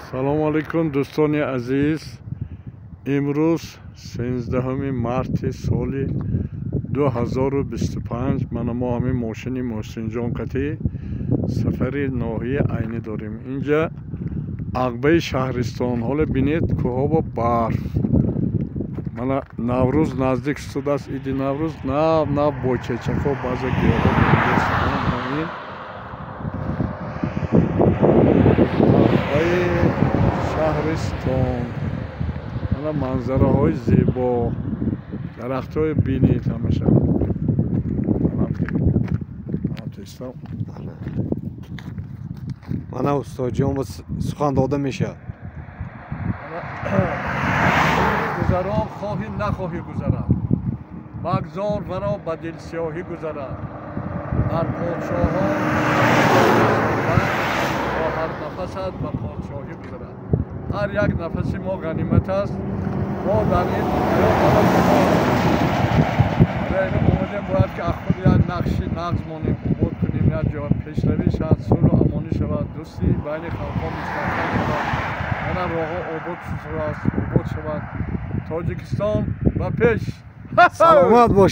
Салому алайкум, дӯстони азиз. Имрӯз 13 марти соли 2025. Мана мо ҳамин мошини Муҳсинҷон қатӣ сафари ноҳияи Айнӣ дорем. Инҷа ағбаи шаҳристон. Ҳоле бинед, кӯҳҳо бо барф. Мана Наврӯз наздик шудааст, иди Наврӯз. Нав нав бойчечакҳо, баъзе гиёҳҳо. Ағбаи шаҳристон, мана манзараҳои зебо, дарахтҳои бинед ҳамаша. Мана устодҷон сухан дода мешавад. Гузарон хоҳӣ нахоҳӣ гузарад, бигзор варо ба дилсиёҳӣ гузарад. Дар подшоҳон бо ҳар нафасат ба подшоҳӣ гузарад. Ҳар як нафаси мо ғанимат аст. Мо дар ин ҳаёт омадем, бояд ки аз худ як нақши нағз монем, обод кунем, як ҷо пешравӣ шавад, сулҳу амонӣ шавад, дӯстӣ байни халқҳо мустаҳкам шавад. Мана роҳҳо обод шудааст, обод шавад. Тоҷикистон ба пеш! Саломат бош.